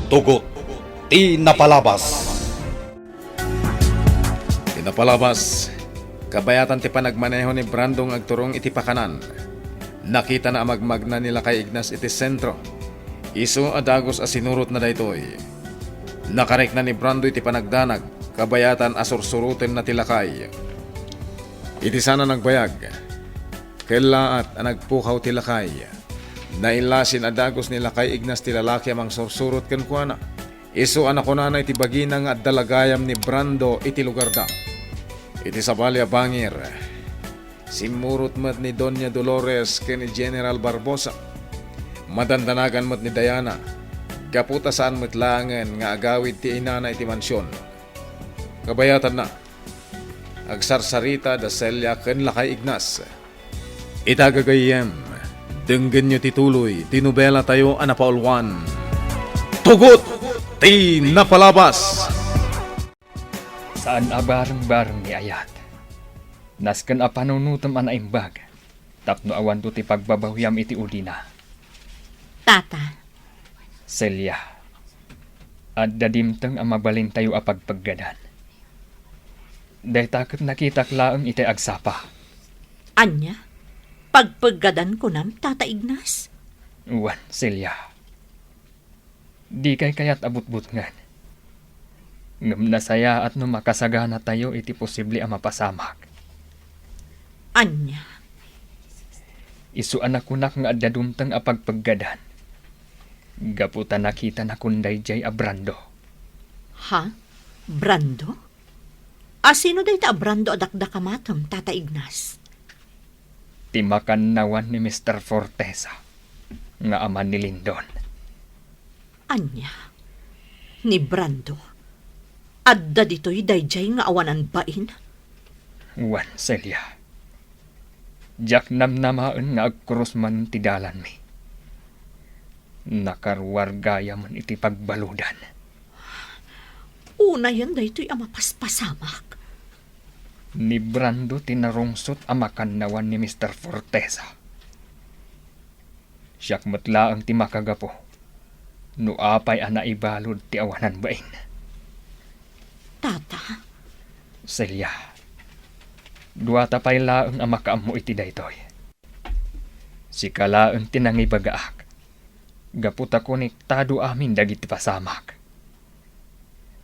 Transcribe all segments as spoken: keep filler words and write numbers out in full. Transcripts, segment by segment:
Tugot ti napalabas. Ti napalabas, kabayatan ti panagmaneho ni Brando nga agturong iti pakanan. Nakitana a magmagna ni Lakay Ignas iti sentro. Isu a dagus a sinurotna daytoy. Nakarikna ni Brando iti panagdanag, kabayatan a sursurotenna ti lakay. Iti sana nagbayag, kellaat a nagpukaw ti lakay. Naillasin a dagus ni Lakay Ignas ti lalaki a mangsursurot kenkuana. Isu a nakunana iti bagina nga adda la gayam ni Brando iti lugarda. Iti sabali a bangir, simmurot met ni Doña Dolores ken ni General Barbosa. Madandanagan met ni Diana, gapu ta saan met laengen nga agawid ti inana iti mansion. Kabayatanna, agsarsarita da Celia ken Lakay Ignas. Ita gagayyem, denggenyo ti tuloy ti nobelatayo a napauluan, Tugot ti Napalabas! Saan a bareng-bareng ni ayat. Nasken a panunotem a naimbag tapno awanto ti pagbabawiam iti ulina. Tata. Celia, adda dimteng a mabalintayo a pagpeggadan. Dayta ket nakitak laeng iti agsapa. Ania? Pagpeggadan kunam, Tata Ignas? Wen, Celia. Dikay kayat a butbutngen. Ngem nasayaat no makasaganatayo iti posible a mapasamak. Ania? Isu a nakunak nga adda dumteng a pagpeggadan. Gapu ta nakitanakon daydiay a Brando. Ha? Brando? A sino dayta a Brando a dakdakamatem, Tata Ignas? Ti makannawan ni Mister Fortesa nga ama ni Lindon. Ania? Ni Brando? Adda ditoy daydiay nga awanan bain? Wen, Celia. Diak namnamaen nga agkurus manen ti dalanmi. Nakaruar gayamen iti pagbaludan. Unayen daytoy a mapaspasamak. Ni Brando ti narungsot a makannawan ni Mister Fortesa. Siak met laeng ti makagapu no apay a naibalud ti awanan bain. Tata? Celia, duata pay laeng a makaammo iti daytoy. Sika laeng ti nangibagaak. Gapu ta konektado amin dagiti pasamak.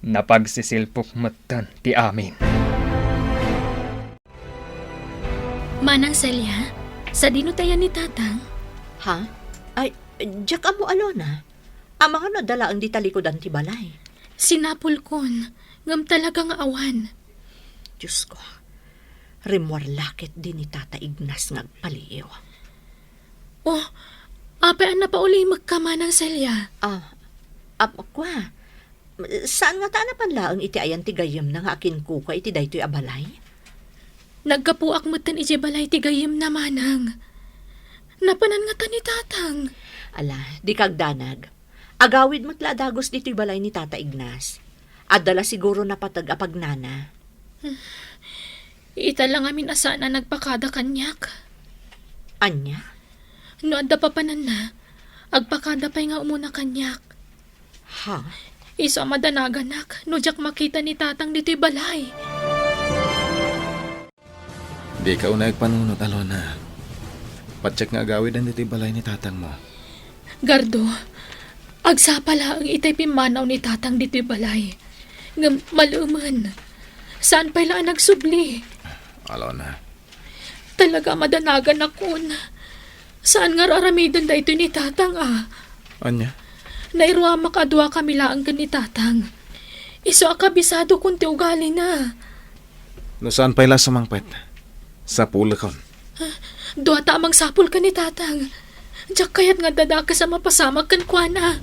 Napagsisilpok metten ti amin. Manang Celia, sadino ti ayan ni Tatang? Ha? Ay, diak ammo, Alona. Amangan no adda laeng dita likudan ti balay. Sinapulkon, ngem talaga nga awan. Diosko, rimmuar la ketdi ni Tata Ignas nga agpaliiw. Oh, apay a napaulimekka, Manang Celia? Ah, ap-, kua, saan ngata a napan laeng iti ayan ti gayyemna nga akinkuka iti daytoy a balay? Naggapuak metten idiay balay ti gayyemna, Manang. Napanan ngata ni Tatang. Ala, dika agdanag. Agawid met la a dagus ditoy balay ni Tata Ignas. Adda la siguro napateg a pagnana. Ita la ngamin a saan a nagpakada kaniak. Ania? No adda papananna, agpakada pay nga umuna kaniak. Ha? Isu a madanaganak no diak makita ni Tatang ditoy balay. Dika unay agpanunot, Alona. Patiek nga agawiden ditoy balay ni tatangmo. Gardo, agsapa laeng itay pimmanaw ni Tatang ditoy balay. Ngem mal-emen, saan pay la a nagsubli. Alona. Talaga a madanaganakon. Saan nga ar-aramiden daytoy ni Tatang a? Ania? Nairuamak a duakami laeng ken ni Tatang. Isu a kabisadokon ti ugalina. No saan pay la a sumangpet, sapulekon. Duata a mangsapul ken ni Tatang. Diak kayat nga adda dakes a mapasamak kenkuana.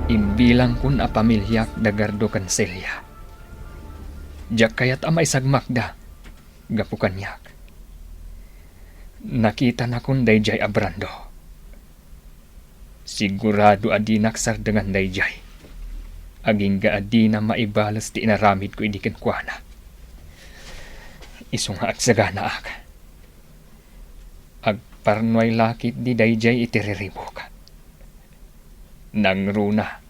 Imbilangkon a pamiliak da Gardo ken Celia. Diak kayat a maisagmakda gapu kaniak. Nakitanakon daydiay a Brando. Sigurado a dinak sardengan daydiay. Agingga a dina maibales ti inaramidko idi kenkuana. Isu nga agsaganaak. Agparnuay la ketdi daydiay iti riribuk. Nangruna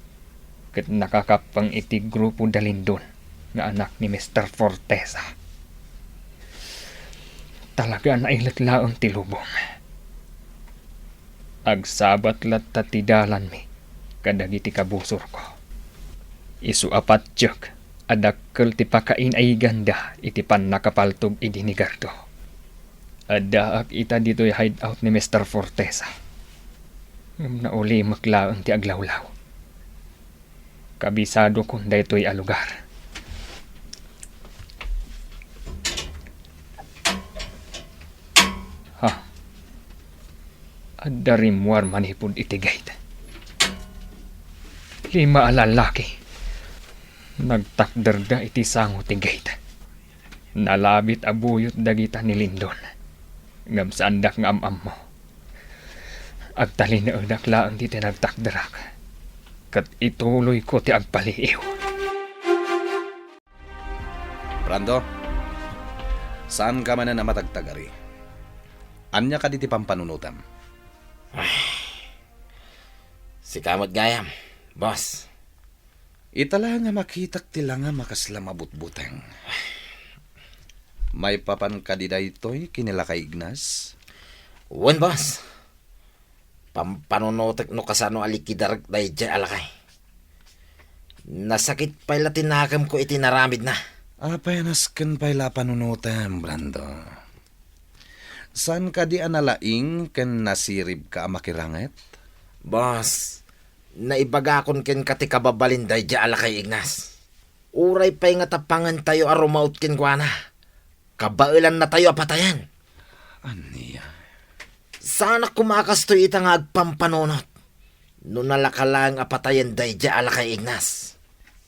ket nakakappeng iti grupo da Lindon nga anak ni Mister Fortesa. Talaga a nailet laeng ti lubong. Agsabat latta ti dalanmi kadagiti kabusorko. Isu a patiek a dakkel ti pakainaiganda iti pannakapaltog idi ni Gardo. Addaak ita ditoy hideout ni Mister Fortesa. Ngem naulimek laeng ti aglawlaw. Kabisadokon daytoy a lugar. Ha? Adda rimmuar manipud iti gate. Lima a lallaki. Nagtakderda iti sango ti gate. Nalabit a buyot dagita ni Lindon. Ngem saandak nga am-ammo. Agtalinaedak laeng diti nagtakderak. Ket ituloyko ti agpaliiw. Brando, saanka manen a matagtagari. Ania kadi ti pampanunotam? Ay, sika met gayam, boss. Ita laeng a makitak ti langam a kasla mabutbuteng. Maipapan kadi daytoy ken ni Lakay Ignas? Wen, boss. Pampanunotek no kasano a likidarek daydiay a lakay. Nasakit pay la ti nakemko iti naramidna. Apay a nasken pay la a panunotem, Brando? Saan kadi a nalaing ken nasiribka a makiranget? Boss, naibagakon kenka ti kababalin daydiay a Lakay Ignas. Uray pay nga tapangentayo a rumaut kenkuana, kabaelannatayo a patayen. Ania? Saanak koma a kastoy ita nga agpampanunot no nalaka laeng a patayen daydiay a Lakay Ignas.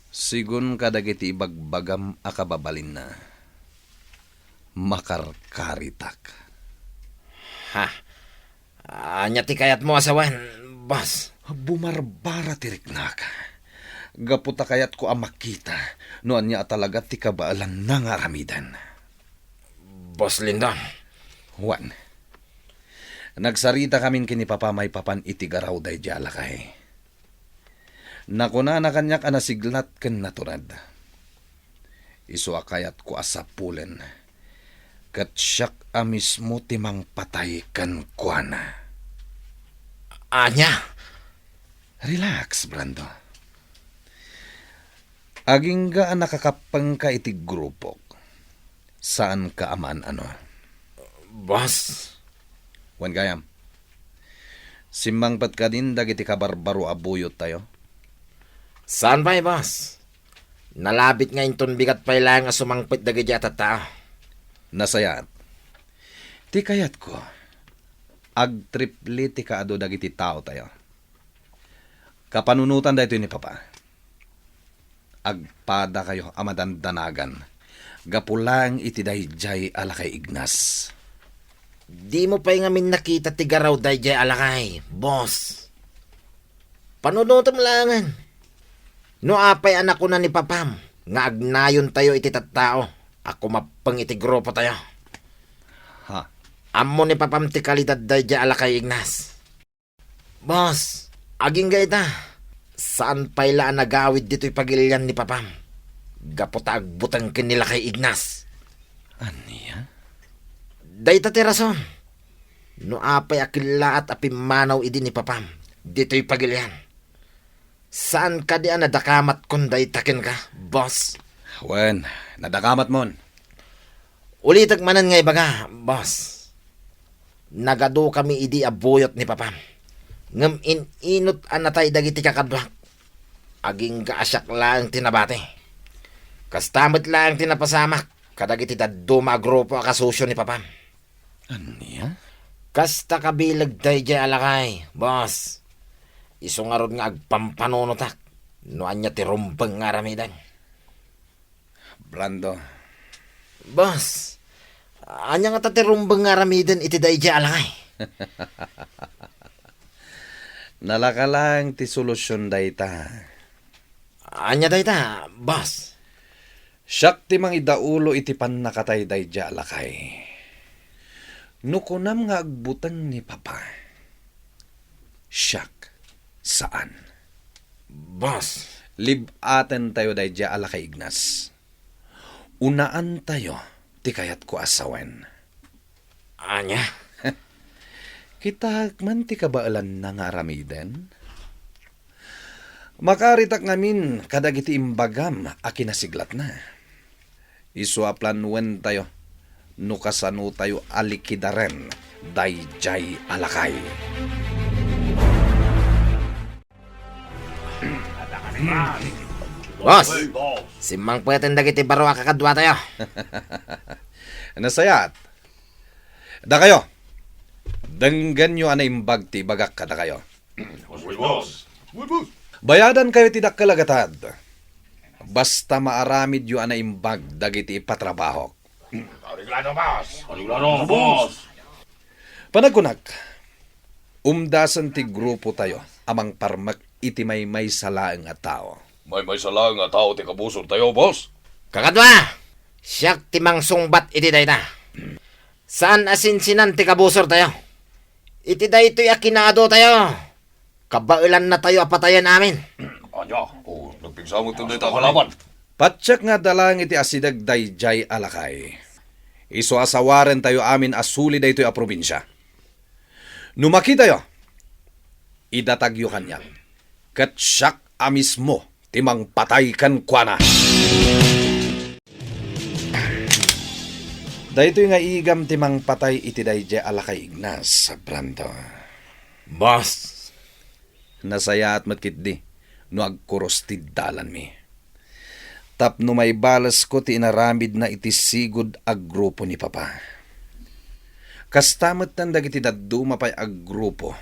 Sigun kadagiti ibagbagam a kababalinna, makarkaritak. Ha? Ania ti kayatmo a sawen, boss? Bumarbara ti riknak. Gapu ta kayatko a makita no ania a talaga ti kabaelanna nga aramiden. Boss Lindon. Juan, nagsaritakamin ken ni Papa maipapan iti garaw daydiay a lakay. Nakunana kaniak a nasiglat ken natured. Isu a kayatko a sapulen, ket siak a mismo ti mangpatay kenkuana. Ania? Relax, Brando. Agingga a nakakappengka iti grupok, saanka a maan-ano. Boss. Wen gayam, simmangpet kadin dagiti kabarbaro a buyottayo? Saan pay, boss. Nalabit nga inton bigat pay laeng a sumangpet dagiti a tattao. Nasayaat. Ti kayatko, agtriple ti kaadu dagiti taotayo. Kapanunotan daytoy ni Papa. Agpadakayo a madandanagan gapu laeng iti daydiay a Lakay Ignas. Dimo pay ngamin nakita ti garaw daydiay a lakay, boss. Panunotem laengen. No apay a nakuna ni Papam nga agnayontayo iti tattao a kumappeng iti grupotayo? Ha? Ammo ni Papam ti kalidad daydiay a Lakay Ignas. Boss, agingga ita, saan pay la a nagawid ditoy pagilian ni Papam gapu ta agbuteng ken ni Lakay Ignas. Ania? Dayta ti rason no apay a kellaat a pimmanaw idi ni Papam ditoy pagilian. Saan kadi a nadakamat kon dayta kenka, boss? Wen, nadakamatmon. Ulitek manen nga ibaga, boss. Nagadukami idi a buyot ni Papam. Ngem in-inut a natay dagiti kakaduak. Agingga a siak laeng ti nabati. Kasta met laeng ti napasamak kadagiti dadduma a grupo a kasosio ni Papam. Ania? Kasta kabileg daydiay a lakay, boss. Isu ngarud nga agpampanunotak no ania ti rumbeng nga aramiden. Brando. Boss, ania ngata ti rumbeng nga aramiden iti daydiay a lakay? Nalaka laeng ti solusion dayta. Ania dayta, boss? Siak ti mangidaulo iti pannakatay daydiay a lakay. No kunam nga agbuteng ni Papa, siak, saan. Boss. Lib-atentayo daydiay a lakay Ignas. Unaantayo ti kayatko a sawen. Ania? Kitaek man ti kabaelanna nga aramiden. Makaaritak ngamin kadagiti imbagam a kinasiglatna. Isu a planuentayo no kasanotayo a likidaren daydiay a lakay. Boss, simmangpeten dagiti baro a kakaduatayo. Nasayaat. Dakayo, denggenyo a naimbag ti ibagak kadakayo. Uy, boss. Bayadankayo ti dakkel a gatad. Basta maaramidyo a naimbag dagiti ipatrabahok. Areglado, boss. Areglado, boss. Panagkunak, umdasen ti grupotayo a mangparmek iti maymaysa laeng a tao. Maymaysa laeng a tao ti kabusortayo, boss? Kakadua, siak ti mangsungbat iti dayta. Saan a sinsinan ti kabusortayo. Iti daytoy a kinaadotayo, kabaelannatayo a patayen amin. Ania? O, nagpigsa met dayta a kalaban. Patiek nga adda laeng iti asideg daydiay a lakay. Isu a sawarentayo amin a suli daytoy a probinsia. No makitayo, idatagyo kaniak, ket siak a mismo ti mangpatay kenkuana. Daytoy nga igam ti mangpatay iti daydiay a lakay Ignas, Brando. Boss. Nasayaat met ketdi no agkurus ti dalanmi. Tapno maibalesko ti inaramidna iti sigud a grupo ni Papa. Kasta metten dagiti dadduma pay a grupo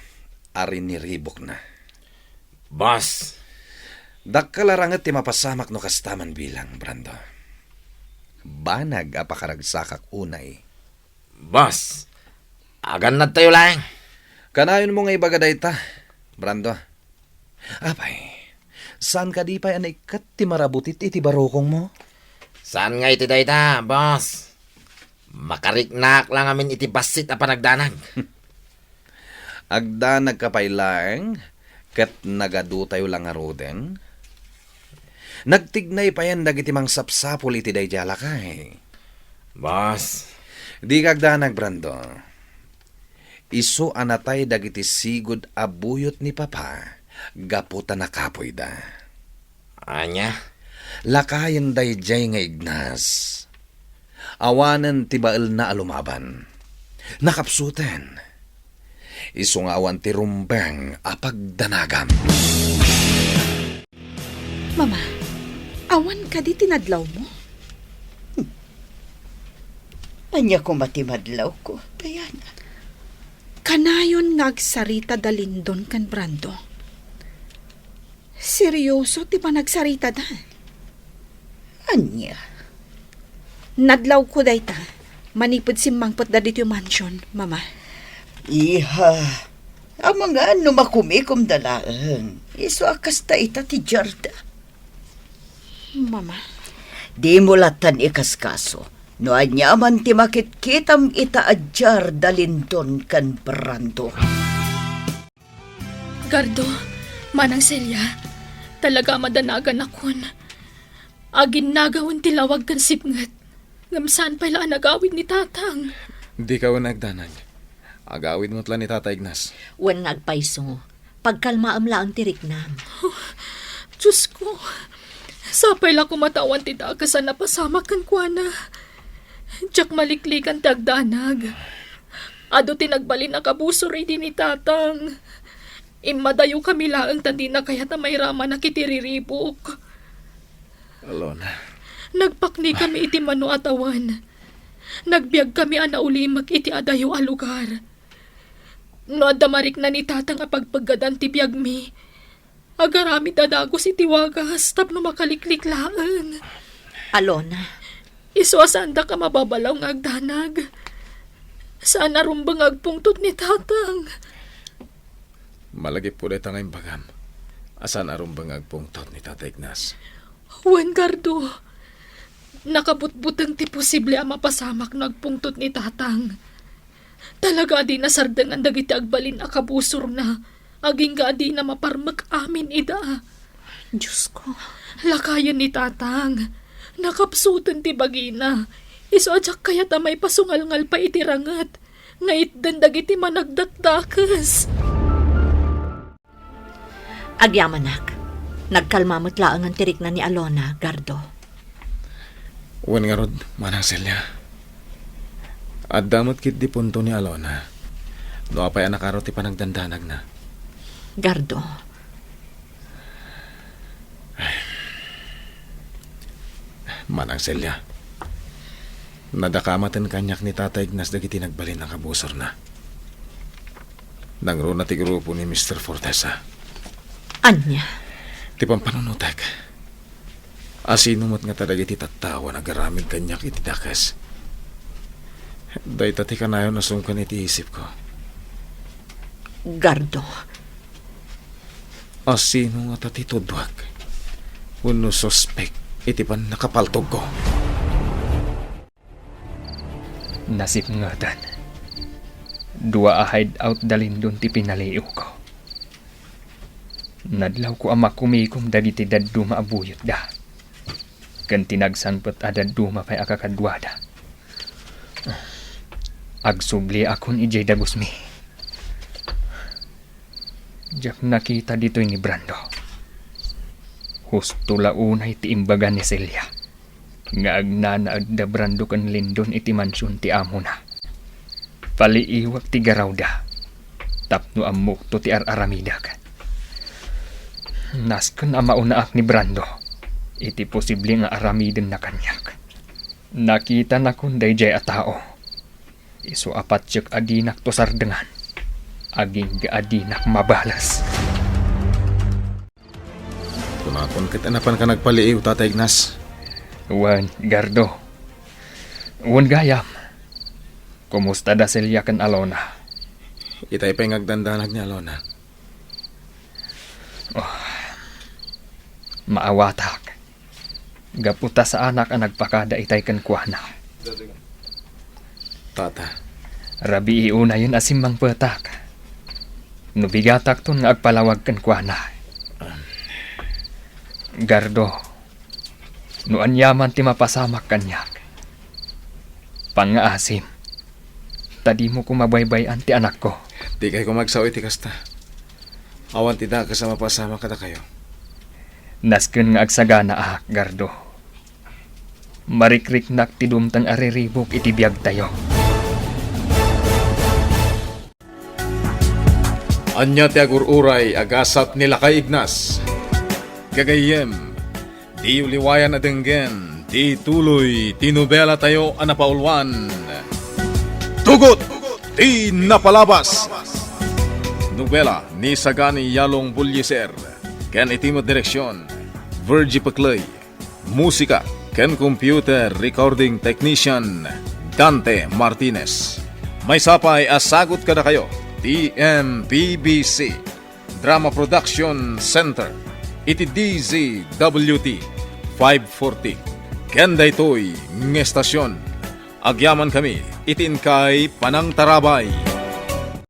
a riniribukna. Boss. Dakkel a ranget ti mapasamak no kasta man bilang, Brando. Banag a pakaragsakak unay. Boss, agannadtayo laeng. Kanayonmo nga ibaga dayta, Brando. Apay, saan kadi pay a naikkat ti marabutit iti barukongmo? Saan nga iti dayta, boss. Makariknaak la ngamin iti bassit a panagdanag. Agdanagka pay laeng, ket nagadutayo la ngaruden. Nagtignay payen dagiti mangsapsapul iti daydiay a lakay. Boss. Dika agdanag, Brando. Isu a natay dagiti sigud a buyot ni Papa gapu ta nakapuyda. Ania? Lakayen daydiay nga Ignas. Awanen ti baelna a lumaban. Nakapsuten. Isu nga awan ti rumbeng a pagdanagam. Mama, awan kadi ti nadlawmo? Ania koma ti madlawko, Diana? Kanayon nga agsarita da Lindon ken Brando. Serioso ti panagsaritada. Ania? Nadlawko dayta, manipud simmangpetda ditoy mansion, Mama. Iha, amangan no makumikomda laeng. Isu a kasta ita ti diarda. Mama. Dimo lattan ikaskaso no aniaman ti makitkitam ita a diar da Lindon ken Brando. Gardo, Manang Celia, talaga a madanaganakon. Aginnagawen ti lawag ken sipnget, ngem saan pay la a nagawid ni Tatang. Dika wen agdanag. Agawid met la ni Tata Ignas. Wen nga agpayso, pagkalmaem laeng ti riknam. Oh, Diosko, sapay la koma ta awan ti dakes a napasamak kenkuana. Diak maliklikan ti agdanag. Adu ti nagbalin a kabusor idi ni Tatang. Immadayokami laeng ta dina kayat a mairamanak iti riribuk. Alona. Nagpaknikami iti mano a tawen. Nagbiagkami a naulimek iti adayo a lugar. No adda marikna ni Tatang a pagpeggedan ti biagmi, agaramid a dagus iti wagas tapno makaliklik laeng. Alona. Isu a saandak a mababalaw nga agdanag. Saan a rumbeng nga agpungtot ni Tatang. Malagipko dayta nga imbagam a saan a rumbeng nga agpungtot ni Tata Ignas. Wen, Gardo, nakabutbuteng ti posible a mapasamak no agpungtot ni Tatang. Talaga a dina sardengan dagiti agbalin a kabusorna, agingga a dina maparmek amin ida. Diosko, lakayen ni Tatang. Nakapsuten ti bagina. Isu a diak kayat a maipasungalngal pay iti ranget nga itden dagiti managdakdakes. Agyamanak, nagkalma met laengen ti rikna ni Alona, Gardo. Wen ngarud, Manang Celia. Adda met ketdi punto ni Alona. No apay a nakaro ti panagdandanagna. Gardo. Manang Celia. Nadakamaten kaniak ni Tata Ignas dagiti nagbalin a kabusorna. Nangruna ti grupo ni Mister Fortesa. Ania? Ti pampanunotek. Asino met ngata dagiti tattao a nagaramid kaniak iti dakes? Dayta ti kanayon a sungken iti isipko. Gardo. Asino ngata ti tudwak wenno suspek iti pannakapaltogko? Nasipngatan. Dua a hideout da Lindon ti pinaliiwko. Nadlawko a makumikom dagiti dadduma a buyotda, ken ti nagsangpet a dadduma pay a kakaduada. Agsubliakon idiay dagusmi. Diak nakita ditoy ni Brando. Husto la unay ti imbaga ni Celia nga agnanaed da Brando ken Lindon iti mansion ti amona. Paliiwak ti garawda tapno ammokto ti ar-aramidek. Nasken a maunaak ni Brando iti posible nga aramidenna kaniak. Nakitanakon daydiay a tao. Isu a patiek a dinakto sardengan, agingga a dinak mabales. Kunakon ket a napanka nagpaliiw, Tata Ignas. Wen, Gardo. Wen gayam. Kumusta da Celia ken Alona? Itay pay nga agdandanag ni Alona. Oh. Maawatak. Gapu ta saanak a nagpakada itay kenkuana. Tata. Rabii unayen a simmangpetak. No bigatakton nga agpalawag kenkuana. Gardo, no aniaman ti mapasamak kaniak, pangngaasim, ta dimo koma baybay-an ti anakko. Dikay koma agsao iti kasta. Awan ti dakes a mapasamak kadakayo. Nasken nga agsaganaak, Gardo. Marikriknak ti dumteng a riribuk iti biagtayo. Ania ti agur-uray a gasat ni Lakay Ignas? Gagayyem, diyo liwayan a denggen ti tuloy ti nobelatayo a napauluan, Tugot ti Napalabas. Nobela ni Sagani Yalong Bullieser ken iti met direksion, Virgie Pecley. Musika ken computer recording technician, Dante Martinez. Maysa pay a sagut kadakayo ti M P B C Drama Production Center iti D Z W T five forty. Ken daytoy nga estasion, agyamankami iti inkay panangtarabay.